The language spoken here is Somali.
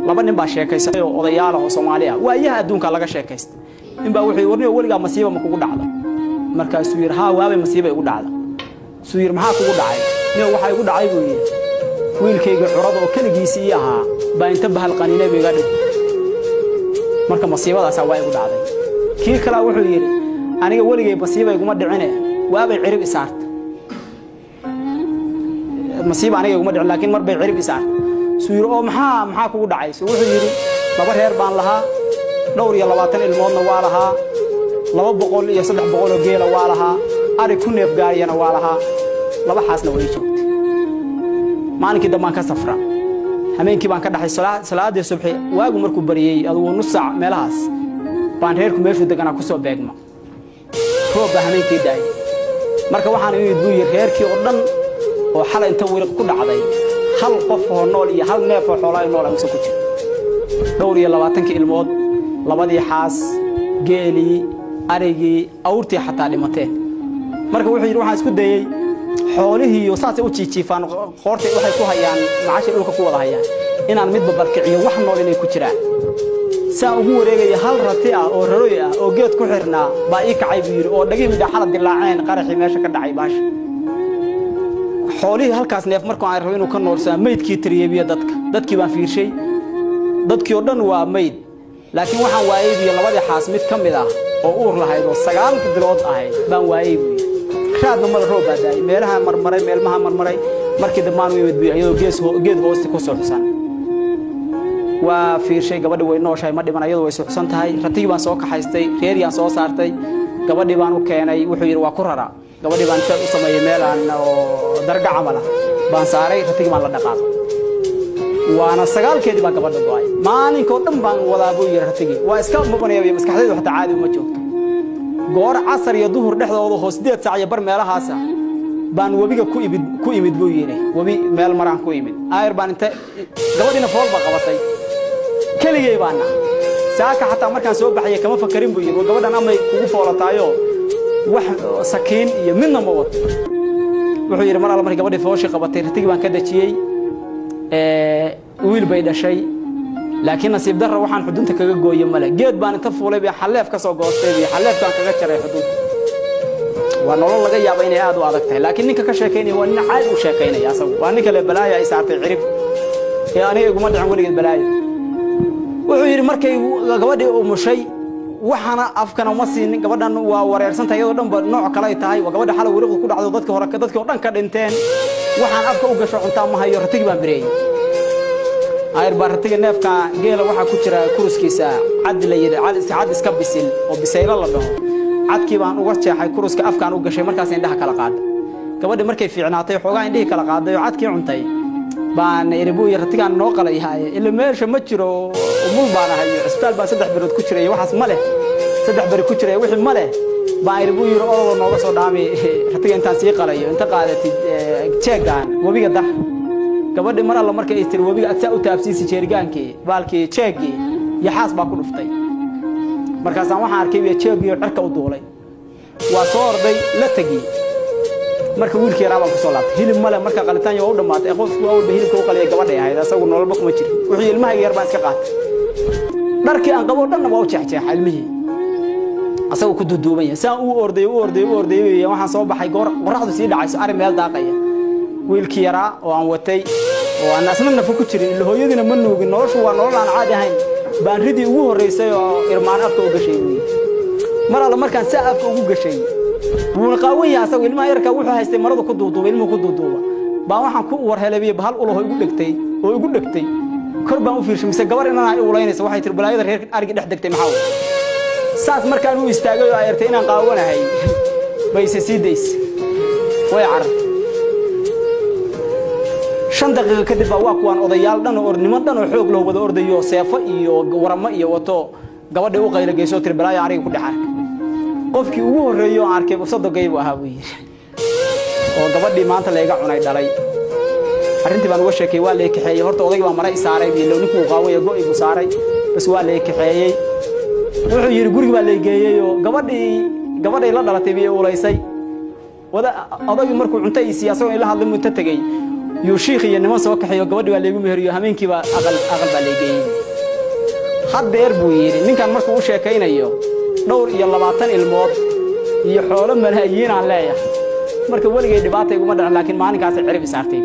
Laba nin baa sheekaysay oo odayaal ah oo Soomaali ah. Waayaha adduunka laga sheekaysta. Nin baa wuxuu warniyo, weligaa masiiba ma kugu dhacda? Markaasuu yidhi, haa, waabay masiiba igu dhacda. Suu yidhi, maxaa kugu dhacay? Nin waxaa igu dhacay, buu yidhi, wiilkayga curada oo keligiisii ii ahaa baa inta bahal qaniinay buu iga dhig. Marka masiibadaasaa waa igu dhacday. Kii kalaa wuxuu yidhi, aniga weligay masiiba iguma dhicine, waabay cirib isaarta. Masiiba aniga iguma dhicin, laakiin mar bay cirib isaarta. Suu yidhi, oo maxaa kugu dhacay? Suu wuxuu yidhi, laba reer baan lahaa, dhowr iyo 20 ilmoodna waa lahaa, 200 iyo 300 oo geela waa lahaa, ari ku neef gaariyana waa lahaa, laba xaasna way joogtay. Maalinkii dambaan ka safra, hameenkii baan ka dhaxay. Salaadii subxi waagu markuu bariyey, adugu nus saac meelahaas baan reerku meeshuu deganaa ku soo beegma. Roob baa hameenkii daayay. Marka waxaan imid, buu yidhi, reerkii oo dhan oo xalay inta wiriq ku dhacday hal qof oo nool iyo hal neef oo xoolaa nool amse ku jira. Dhowr iyo 20kii ilmood, labadii xaas, geelii, arigii, awrtii xataa dhimateen. Marka wuxuu yidhi, waxaan isku dayey xoolihii saasay u jiijiifaan, qoortay waxay ku hayaan macashay dhulka ku wada hayaan, inaan midba balkiciyo wax nool inay ku jiraan. Saan ugu wareegaya, hal rati ah oo raroy ah oo geed ku xirnaa baa ii kacay, buu yidhi, oo dhagihii midhaxala dilaaceen qaraxii meesha ka dhacay baasha. Xoolihii halkaas neef markuu aan rabo inuu ka noolsanaa meydkii tiriyebiyo dadka. Dadkii baan fiirshay, dadkii oo dhan waa meyd, laakiin waxaan waayey biyo labadii xaas mid ka mid ah oo uur lahayd oo 9 bilood ahayd baan waayey, buu yidhi. Raadna mala, roob baa daayay, meelaha marmaray, meelmaha marmaray. Markii dambaan u imid, buu iyadoo geed hoosti ku suuxsan. Waa fiirshay, gabadhi way nooshahay, ma dhiman, iyadoo way suuxsan tahay. Ratigii baan soo kaxaystay, reeriyaan soo saartay, gabadhii baan u keenay. Wuxuu yidhi, waa ku rara. Gabadhii baan u sameeyey meelaan oo darga camal ah baan saaray, ratigii baan la dhaqaaqay, waana sagaalkeedii baa gabadha go'ay. Maalinkoo dhan baan wadaa, buu yidhi, ratigii waa iska mubanaya, maskaxdaydu xataa caadi uma joogto. Goor casar iyo duhur dhexdooda oo 8 saac iyo bar meelahaasa baan webiga ku imid, buu yidhi. Webi meel maraan ku imid, aayar baan inta gabadhiina fool baa qabatay, keligay baana. Saaka xataa markaan soo baxaya kama fakarin, buu yidhi, gabadhan amay kugu foolataayo, wax sakiin iyo midna ma wato. Wuxuu yidhi, mar alla markii gabadhii fooshii qabatay, ratigii baan ka dejiyey. Wiil bay dhashay, laakiin nasiib darra waxaan xudunta kaga gooye male. Geed baan inta fuulay bay xalleef ka soo goostay iyo xalleefkaan kaga jaray xudunta. Waa nolol laga yaaba inay aad u adag tahay, laakiin ninka ka sheekaynaya waa nin caadi u sheekaynaya. Asagu waa ninka le balaaya ay saartay cirib ee aniga iguma dhicin weligeed balaayo. Wuxuu yidhi, markay gabadhii umushay, waxaana afkana uma siinin. Gabadhan waa wareersantahay, iyadoo dhanba nooc kale ay tahay. Waa gabadha xalay wiriqdu ku dhacdo, dadkii hore, dadkii oo dhan ka dhinteen. Waxaan afka u gasho cuntaa ma hayo. Ratigii baan bireeyey, ayr baa ratiga neefka geela waxaa ku jira kuruskiisa cad la yidhi, cad iska bisil oo bisaylo la dhaho. Cadkii baan uga jeexay kuruska, afkaan u gashay. Markaas indhaha kala qaaday gabadhi. Markay fiicnaatay xoogaa, indhihii kala qaaday oo cadkii cuntay, baan iri, buu yidhi, ratigaan noo qalayhaaye, ila meesha ma jiro, umul baan ahay, cisbitaal baan 3 bilood ku jiray, waxaas ma leh, 3 beri ku jiray, wixii ma leh. Baan iri, buu yidhi, orodoo nooga soo dhaami ratiga intaan sii qalayo. Inta qaadatid jeegaan webiga dar. Gabadhi mar alla markay tiri webiga aad saa u taabsiisi jeerigaankii, baalkii jeegii yaxaas baa ku dhuftay. Markaasaan waxaan arkay jeegii cirka u duulay. Waa soo orday, la tegi. Marka wiilkii yaraa baan kusoo laabtay, hilib male. Marka qalitaan waa u dhammaatay. Qofku awalba hilibka u qaliyay gabadhay ahayd, asagu nololba kuma jirin. Wuxuu ilmahayga yar baan iska qaatay, dharkii aan qabo dhanna waa u jeexjeexa ilmihii, asagoo ku duuduuban yahay. Saan u orday, u orday, u orday, waxaan soo baxay goor qorraxdu sii dhacayso, ari meel daaqaya. Wiilkii yaraa oo aan watay oo aan asna nafo ku jirin, ila hooyadiina ma nuugin, noloshu waa nolol aan caadi ahayn, baan ridii ugu horraysay oo irmaan afka u gashay, buu yidhi. Mar alla markaan saa afka ugu gashay, wuuna qaawan yahay asagu, ilmaha yarka wuxuu haystay maradu ku duuduuba, ilmuhu ku duuduuba, baan waxaan ku war helay bahal ulaho igu dhegtay oo igu dhegtay. Kor baan u fiirshay, mise gabar inaan ay ulaynaysa. Waxay tiri, balaayada reer arigi dhex degtay maxaa wey? Saas markaan u istaagay oo ay artay inaan qaawanahay, bayse sii daysa, way carartay. 5 daqiiqo kadib baa waa kuwaan odayaal dhan oo niman dhan oo xoog loo wada ordayo, seefo iyo waramo iyo wato. Gabadhii u qaylo geysoo tiri, balaaya ariga ku dhex arkay. Qofkii ugu horreeyey oo aan arkay sodogay buu ahaa, buu yidhi, oo gabadhii maanta layga cunay dhalay. Arrintii baan uga sheekay. Waa lay kaxeeyey. Horta odaygii baa mara i saaray biilo, ninkuu qaawaya go'i buu saaray, bas waa lay kaxeeyey. Wuxuu yidhi, gurigi baa lay geeyey oo gabadhii gabadhay la dhalatay bay ulaysay. Wada odaygii markuu cunto ii siiyey, asagoo ila hadlay, muu inta tegey yuu shiikh iyo niman soo kaxeeyo. Gabadhii baa laygu meheriyo, hameenkii baa aqal baa lay geeyey. Haddeer, buu yidhi ninkan markuu u sheekaynayo, dhowr iyo 20 ilmood iyo xoolo malaayiinaan leeyahay. Marka weligay dhibaata iguma dhacin, laakiin maalinkaasay cirib isaartay.